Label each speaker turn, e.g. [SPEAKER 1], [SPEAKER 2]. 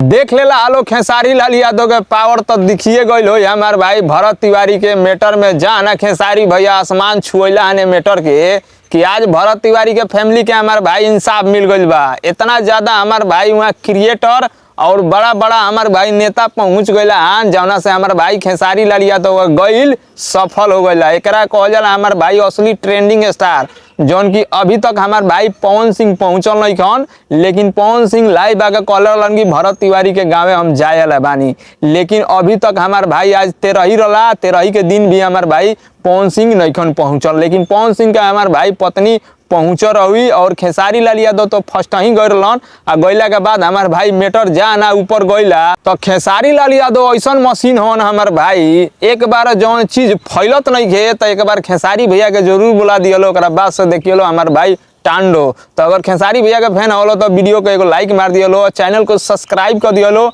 [SPEAKER 1] देख लेला आलो खेसारी लाल यादव के पावर तो दिखिए गईल हो हमार भाई भरत तिवारी के मैटर में। जाना खेसारी भैया आसमान छुएला हने मैटर के कि आज भरत तिवारी के फैमिली के हमार भाई इंसाफ मिल गईल बा। इतना ज्यादा हमार भाई वहाँ क्रिएटर और बड़ा बड़ा हमार भाई नेता पहुंच गईला हन, जौना से हमार भाई खेसारी लाल यादव गईल सफल हो गईला। एकरा कहल जाला हमार भाई असली ट्रेंडिंग स्टार, जौन की अभी तक हमार भाई पवन सिंह पहुंचल नहीं खन, लेकिन पवन सिंह लाइव आके कहले रहलन कि भरत तिवारी के गाँवे हम जाए ला बानी, लेकिन अभी तक हमार भाई आज तेरही रला, तेरही के दिन भी हमार भाई पवन सिंह नइखन पहुंचल। लेकिन पवन सिंह के हमार भाई पत्नी पहुंच रही और खेसारी लाल यादव तो फर्स्ट ही गए रहलन आ गईला के बाद हमार भाई मेटर जा ना ऊपर गईला तो खेसारी लाल यादव ऐसन मशीन हन हमार भाई, एक बार जौन चीज फैलत नहीं खे तो एक बार खेसारी भैया के जरूर बुला दियलो, ओकरा बाद से देखियलो हमार भाई टांडो। तो अगर खेसारी भैया के फैन होलो तो वीडियो को एगो लाइक मार दियलो, चैनल को सब्सक्राइब कर दियलो